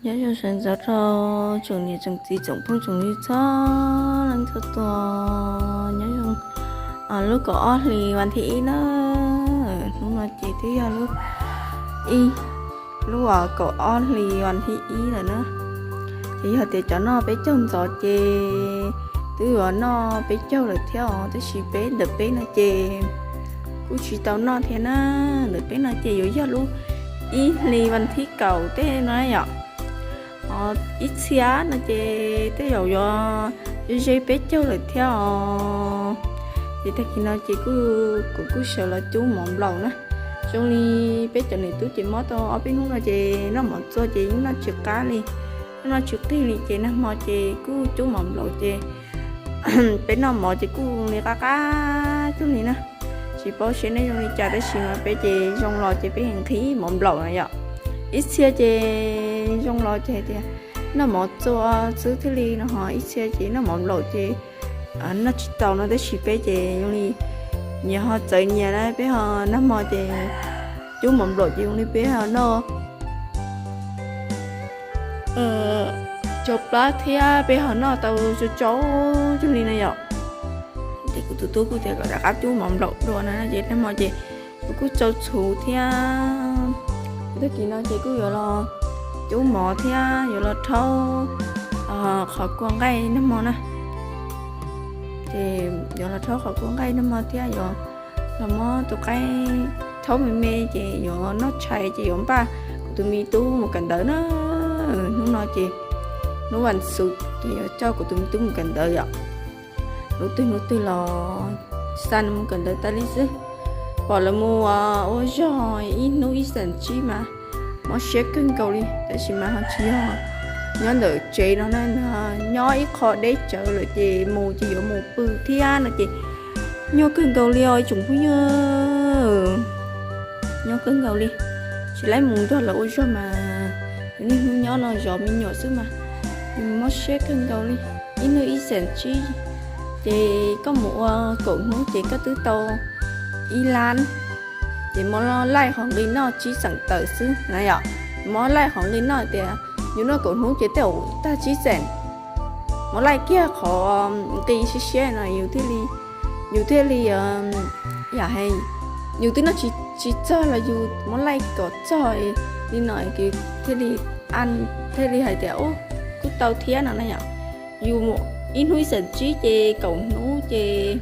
Nyob zoo sawv ntxov rau tsoom niam tsoom txiv tsoom phooj tsoom ywg txhua leej txhua tus. Nyob zoo lub kaum ob hlis vas thib ib na. Hnub no ces twb yog lub ib, lub kaum ob hlis vas thib ib lawm na. Ces yog tias cov noj peb caug ntxov ces twb yuav noj peb caug lawm thiab os, tab sis peb ntawm peb no ces kuj tsis tau noj thiab na. Ntawm peb no ces yuav yog lub ib hlis vas thib kaum tej no yom. Ib txhia no ces tej zaum yuav ze ze peb caug lawm thiab os. Ces tag kis no ces kuv kuj sawv los cub mov nplaum na. Zoo li peb cov niam tub ces mob tau ob peb hnub no ces noj mov txua ces yeej noj tsis qab li, noj tsis qig li ces nag hmo ces kuj cub mov nplaum ces peb noj mov ces kuj li qab qab cuag li na. Tsis paub seb neb zoo li cas tab sis mas peb ces zoo los ces peb nqhis mov nplaum na yom. Ib txhia ces zoo los ces hais tias noj mov txua xwb thiaj li no, ho ib txhia ces noj mov nplaum ces noj tsis tau no tab sis peb ces zoo li nyias ho txawv nyias na, peb ho nag hmo ces cub mov nplaum ces zoo li peb ho noj tsau plab thiab peb ho noj tau tsau tsau cuag li na yom. Ces kuv tus tub kuj tias kom rov qab cub mov nplaum dua na ces nag hmo ces kuv kuj tsau txhuv thiab. Tag kis no ces kuj yuav los cub mov thiab yuav los rhaub qhov kua nqaij nag hmo na. Ces yuav los rhaub qhov kua nqaij nag hmo thiab yuav los muab tus qaib rhaub me me ces yuav noj tshais ces yuav npaj kuv tus me tub mus kawm ntawv na. Hnub no ces hnub vas xuv ces yuav coj kuv tus me tub mus kawm ntawv yom. Hnub twg hnub twg los xa nws mus kawm ntawv tas li xwb. Pom lawv mus ua zog ib hnub ib xeem tsib mas mob siab kawg nkaus li, tab sis mas ho tsis yog nyob ntawm tsev no na, nyob ib qho deb tsawv lawm ces mus ces yuav mus pw thiab no ces nyuaj kawg nkaus li os ib tsoom phooj ywg. Nyuaj kawg nkaus li, tsis laib mus nrog lawv ua zog mas, niaj hnub nyob no zov me nyuam xwb mas mob siab kawg nkaus li. Ib hnub ib xeem tsib ces koj mus ua kaum hnub ces koj twb tau ib lab. Ces muab laij qhov nqi noj tsib xeem tawm xwb na yom. Muab laij qhov nqi noj tias yus noj kaum hnub ces tej zaum tag tsib xeem. Muab laij kiag qhov nqi siab siab no yus thiaj li, yus thiaj li, yam hais, yus twb noj tsis txog los yus muab laij kom txog li no thiaj li, thiaj li hais tias kuj tau thiab no na yom. Yus mus ib hnub ib xeem tsib ces kaum hnub ces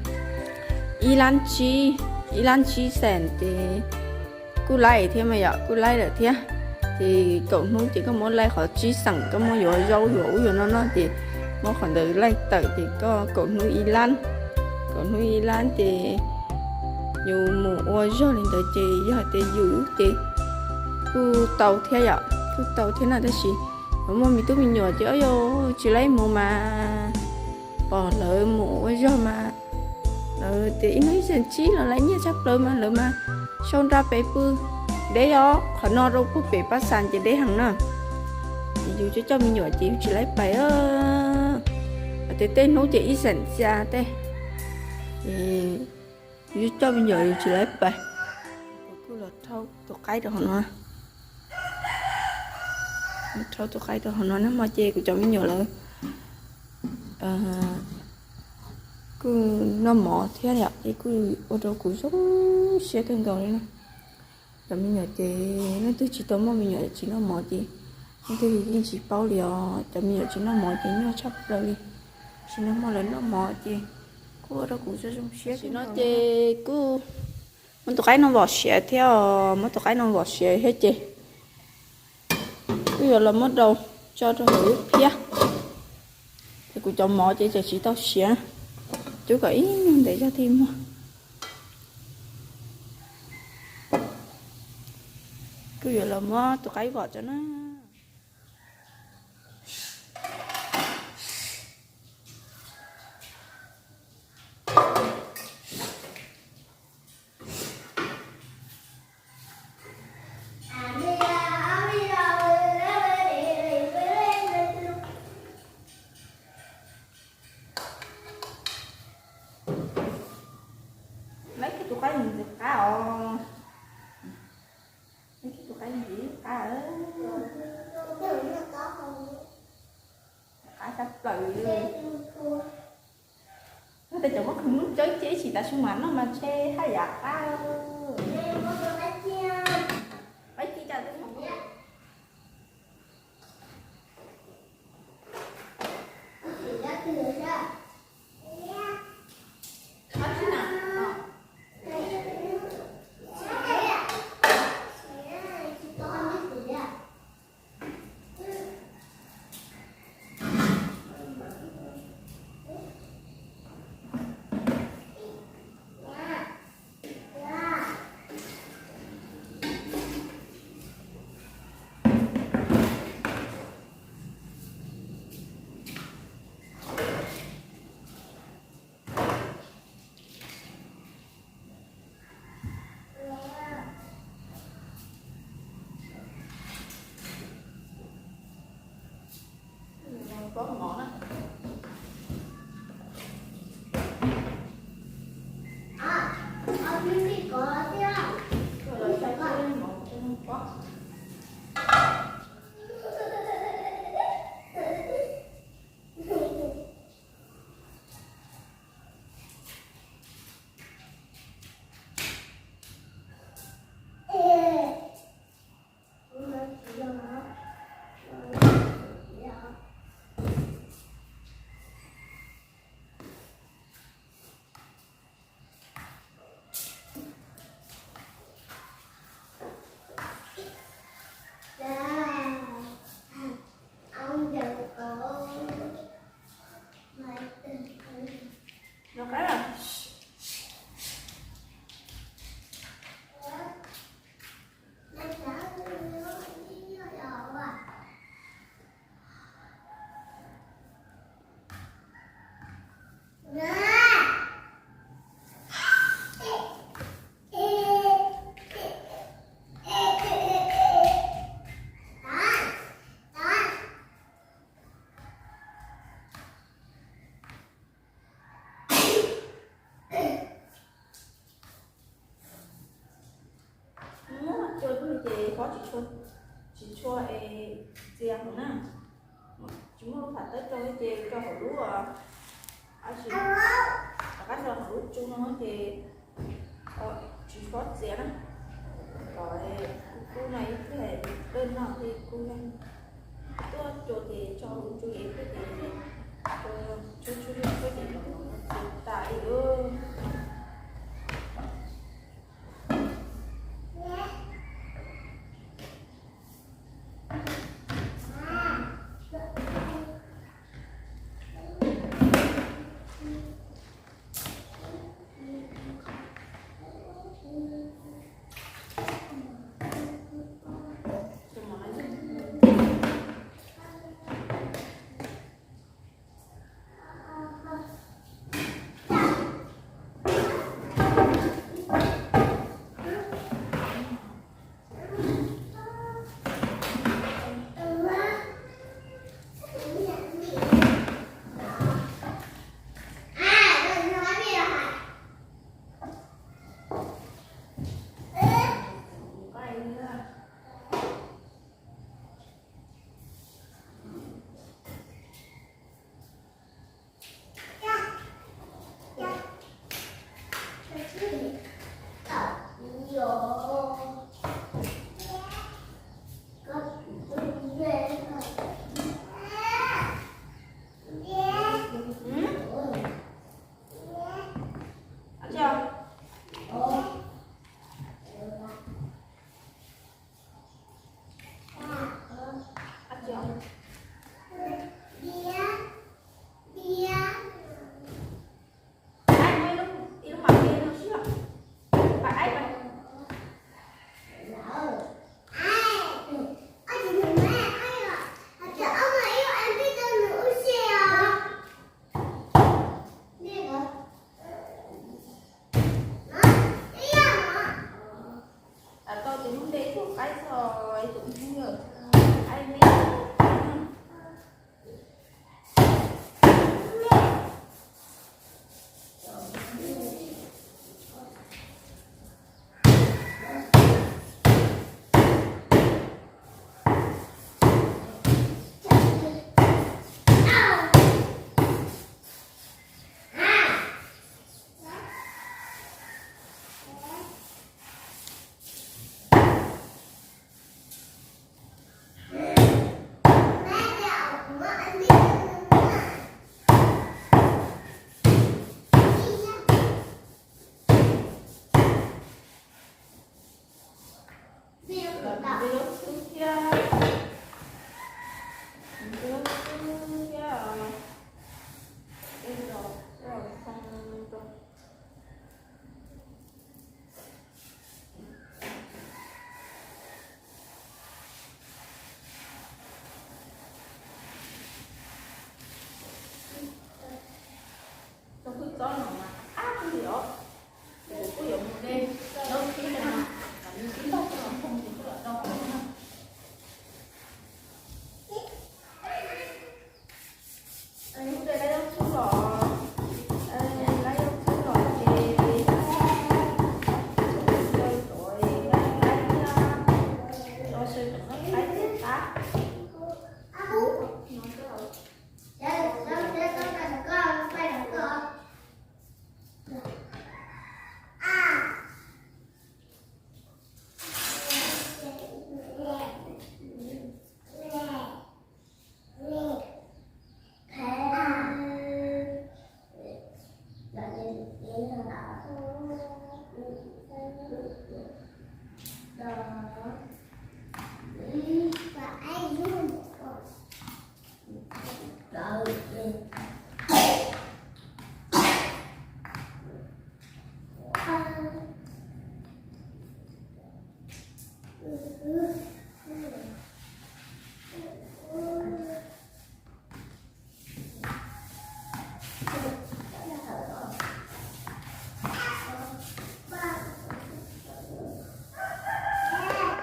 ib lab tsib, ib lab tsib xeem ces kuj laij thiab mas yom, kuj laij lawm thiab. Ces kaum hnub ces koj muab laij qhov tsib xeem, koj muab yuav zaub yuav ub yuav no no ces muab qhov ntawd laij tawm ces koj kaum hnub ib lab, kaum hnub ib lab ces yus mus ua zog li ntawd ces yog hais tias yus ces kuj tau thiab yom, kuj tau thiab no tab sis yuav muaj me tub me nyuam ces o yus tsis laib mus mas. Pom lawv mus ua zog mas lawv tias ib hnub ib xeem tsib los lawv nyiaj tshaj plaws mas lawv mas sau nra pem pw deb os, qhov no rau puag pem pab xas ces deb heev na. Yus coj coj me nyuam ces yus tsis laib pais, hais tias tej hnub ces ib xeem xya tej, yus coj coj me nyuam yus tsis laib pais. Kuv kuj los rhaub tus qaib rau hauv no, rhaub tus qaib rau hauv no nag hmo ces kuv cov me nyuam lawv kuj noj mov thiab yom, ces kuj ua rau kuv zoo siab kawg nkaus li na. Cov me nyuam ces leej twg tsis tau muaj me nyuam tsis noj mov ces leej twg yeej tsis paub li os, cov me nyuam tsis noj mov ces nyuaj tshaj plaws li. Tsis noj mov, lawv noj mov ces kuj ua rau kuv zoo zoo siab no ces kuj muab tus qaib no vom siav thiab, muab tus qaib no vom siav thiab ces kuj yuav los muab rau tso rau hauv lub phiab. Ces kuv cov mov ces tseem tsis tau siav, cub kom ib nyuag ntev zog thiaj muag. Kuj yuav los muab tus qaib vom tso na. Laib kiag tus qaib ntxiv qab os. Laib kiag tus qaib ntxiv qab. Tej cov muab khwv muab tsawb cia ib sim tas su mas noj mas ntshe haj yam qab. Ib ci tas Muab cua rau ces pov tsis tshua, tsis tshua es txias heev na. Tsis muaj lub pham tawb rau ces rau hauv lub, rov qab rau hauv lub tsu no ces tsis tshua txias na. Kom kub no ib pliag dawb no thiaj kub na. Tuaj cua ces tso hauv tsu es ib pliag ces tsuag tsuag tsuag ces txias tas li.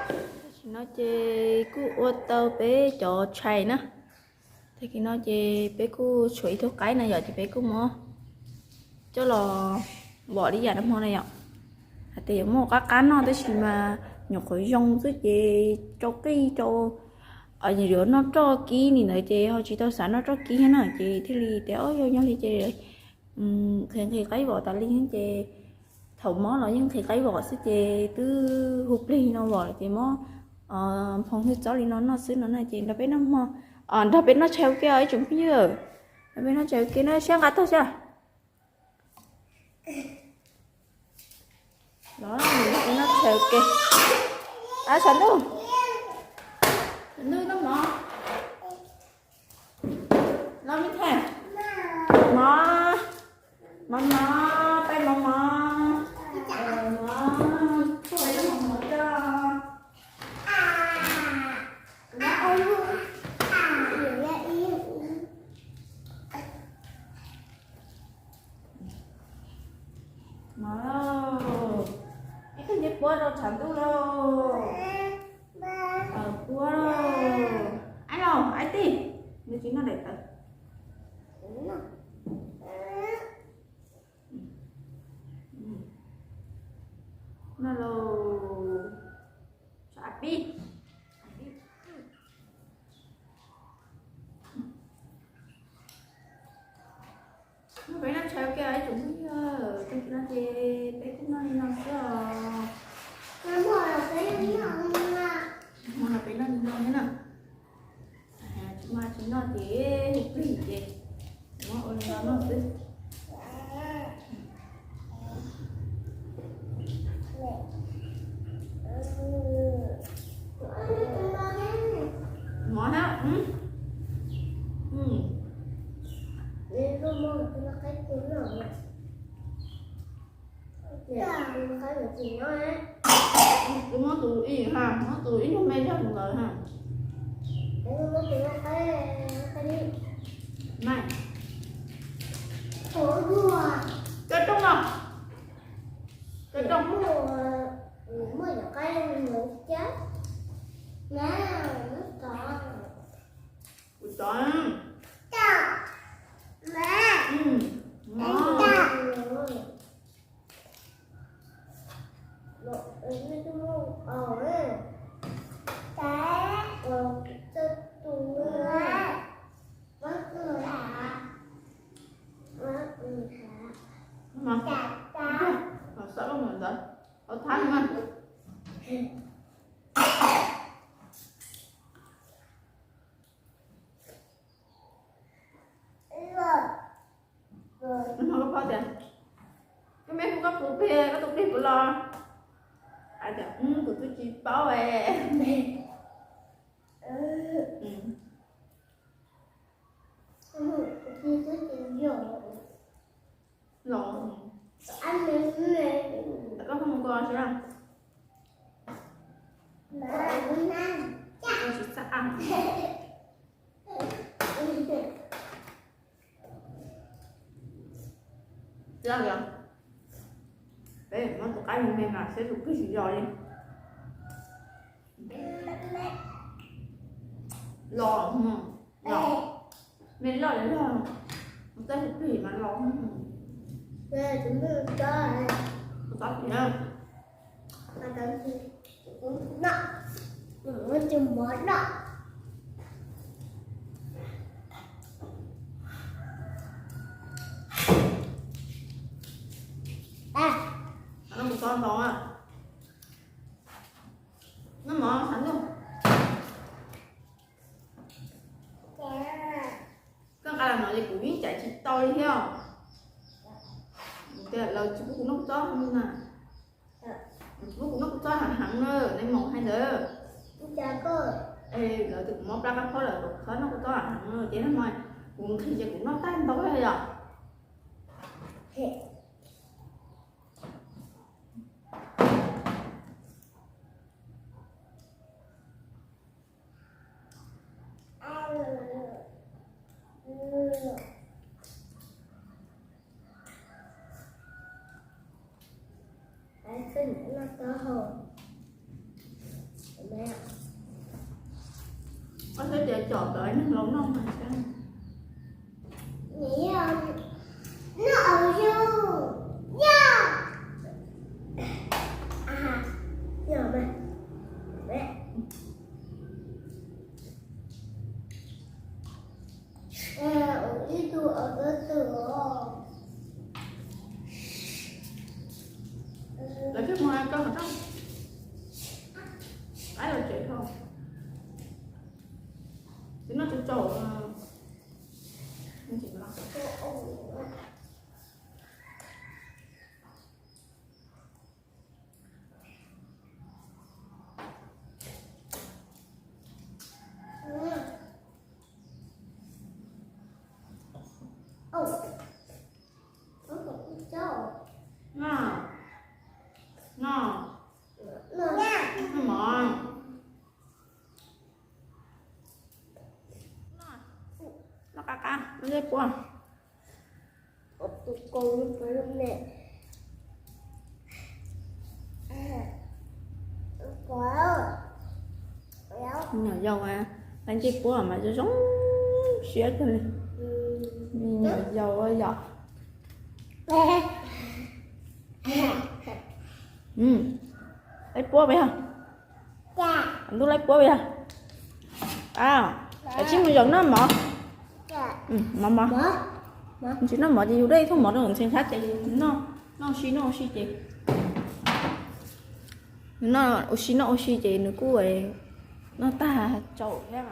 Tam sim no ces kuj ua tau peb cov tshais na. Tag kis no ces peb kuj tshuav ib tug qaib no yom, ces peb kuj muab coj los vom li yam nag hmo na yom. Hais tias yuav muab qab qab noj tab sis mas nyuam qhuav zoo xwb ces rau qij rau, yuav noj roj kib nim ntawd ces ho tsis tau xav noj roj kib thiab na, ces thiaj li tias o yog nyob li ces nqhis nqhis qaib vom tas li ces thaum mob los yeej nqhis qaib vom xwb ces twb hu plig no vom lawm ces muab nphoo hwj txob li no noj xwb no na ces nrog peb noj hmo, nrog peb noj tshais ua ke ib tsoom phooj ywg, nrog peb noj tshais ua ke na, siab nqa tag siab. Los peb noj tshais ua ke. Ab, Tshav Ntuj, Tshav Ntuj noj mov. Los me ntxhais, mov, mov mov, peb mov mov, mov, peb mov mov tso. Mov lauj, ib tug ncej puab rau Tshav Ntuj lauj. Puab lauj, aib lauj, aib tij, nws tsis noj daim tawv. Noj lauj, tshav pib. Peb noj tshais ua ke ib tsoom phooj ywg, tag kis no ces peb kuj noj li no xwb os. Hmo no peb noj li no thiab na. Tsis mas tsis noj ces hu plig ces muab ua li no noj xwb. Mov thiab. Kuv muab tus ib ha, muab tus ib nyuag me zog ntawd ha. Cov rooj no, cov rooj. Kuv cov. Mas, mas xav loj mus ntawd, hauv thab mas. Nag hmo koj paub tias, koj me hu koj puas plig, koj tus plig puas los? Hais tias kuv twb tsis paub es. Los, koj mus ko si na. Koj tsis txaj. Txaj, peb muab tus qaib me me mas saib tus plig tsis los li. Los, los, me loj li loj, mus txaj tus plig mas los. Tus plig na. Noj mov ntau, noj mov, Tshav Ntuj. Koj nqa los no ces kuv yeej cais tsis tau li thiab. Lawv tsis pub kuv noj kua txob na. Tsis pub kuv noj kua txob heev heev na, nej mus hais ntawd. Es lawv tias kuv mob plab qab phob lawm, kuv txhob noj kua txob heev heev na, ces nag hmo kuv nqhis ces kuv noj tag ntau li yom. Koj thiaj tias cov tod neeg laus noj mas thiab. Lawv thiaj mus hais koj qhov rooj. Pab los tsev thaum twb noj tsaus tsaus. No, no, noj mov. Noj qab qab, noj ncej puab. Tus ko me nyuam yaus, noj ncej puab mas zoo zoo siab kawg li. Me nyuam yaus yom. Laib puab peb yog, ntuj laib puab peb yog. Tsij mus zaum noj mov. Mov mov. Tsis noj mov ces yus dej thooj mov rau ntxhee thab ces yus noj, noj ua si noj ua si ces, noj ua si noj ua si ces nws kuj noj tag tsaus thiab.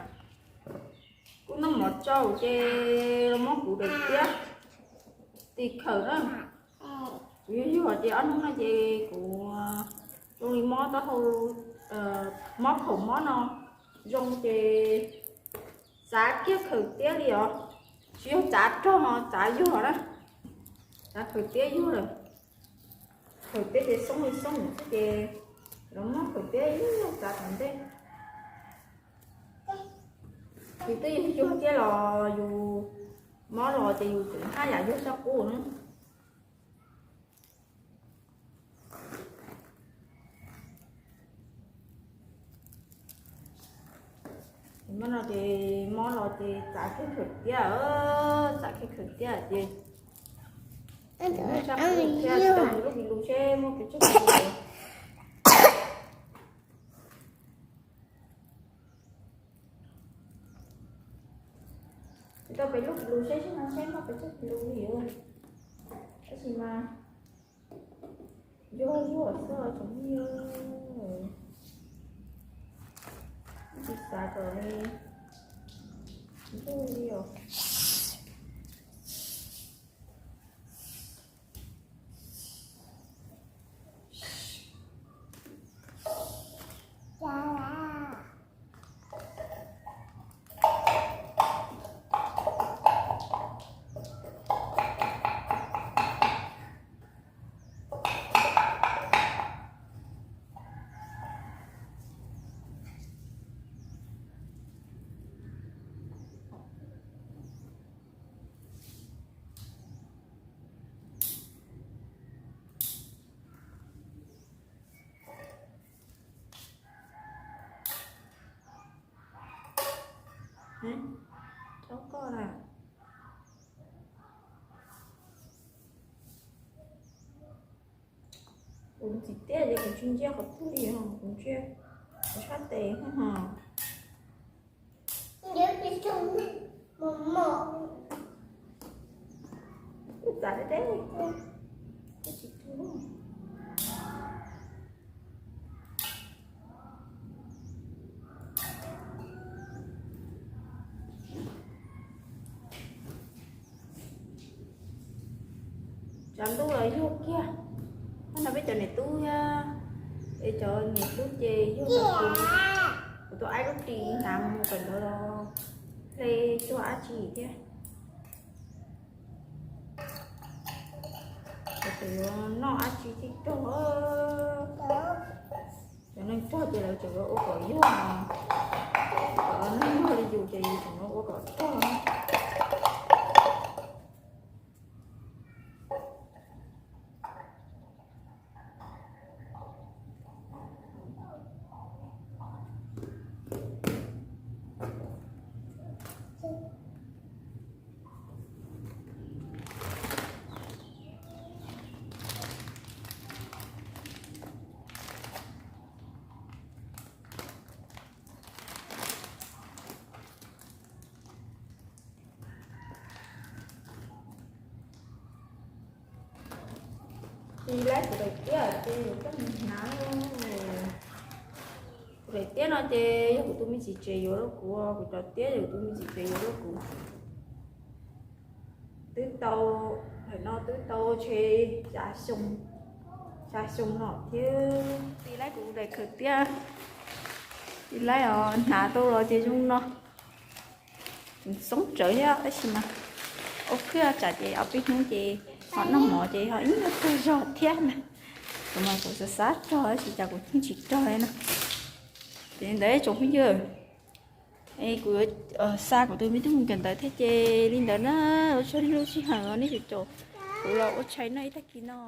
Kuv noj mov tsaus ces los muab kuv daim tiab tis khawm na. Kuv yuag yuag ces ob hnub no ces kuv zoo li mob taub hau, mob khaum mob no zoo ces txav kiag khawm tiab li os. Tsis yog txav rog, txav yuag na. Txav khawm tiab yuag lawm. Khawm tiab ces xoob li xoob xwb ces los muab khawm tiab ib txav tom ntej. Yus twb yog yuag thiab los yus mob los ces yus tseem haj yam yuag tshaj qub na. Mob no ces mob los ces txav kiag khawm tiab, txav kiag khawm tiab ces tshaj qub thiab, tsis tau pes lub pis lus seb muaj pes tsawg pis lus. Tsis tau pes lub pis lus seb, seb no seb muaj pes tsawg pis lus li. Tab sis mas yuag yuag xwb tsoom phooj ywg, tsis xav kom li ntuj li os. Tau koj na. Kuv ntxim tiab ces kuv tsis ntsia qhov twg li, kuv ntsia kuv sab tes ho. Txav deb deb, tsis tu. Tsaus ntuj los yuag kiag. Hnub no peb cov niam tub thiab, es cov niam tub ces yuag los kuv, kuv tus aib lub ris hnav mus kawm ntawv los hle cuag dab tsi thiab. Ces yuav noj dab tsi thiaj rog. Cov neeg rog ces lawv tseem yuav ua kom yuag, kom neeg yuag li yus ces yus tseem yuav Ua kom tag. Ib laib kuv daim tiab ces yus coj mus hnav. Kuv daim tiab no ces yog kuv tus me txiv tsev yuav rau kuv, kuv cov tiab yog kuv tus me txiv tsev yuav rau kuv. Twb tau, thaum no twb tau tshe xya xyoo, xya xyoo no thiab. Ib laib kuv daim khaws tiab, ib laib os, hnav tau los ces zoo no. Txoob tsawv thiab tab sis mas ua phwj tsam ces ob peb hnub ces ho noj mov ces ho ib nyuag tsaug zog thiab na. Kuv mas kuv xav xav rog tab sis cas kuv yeej tsis rog li na. Ces li ntawd tsoom phooj ywg, es kuv xa kuv tus me tub mus kawm ntawv thiab ces li ntawd na, ua tsaug nej lub sij hawm nej caum kuv los ua tshais noj ib tag kis no.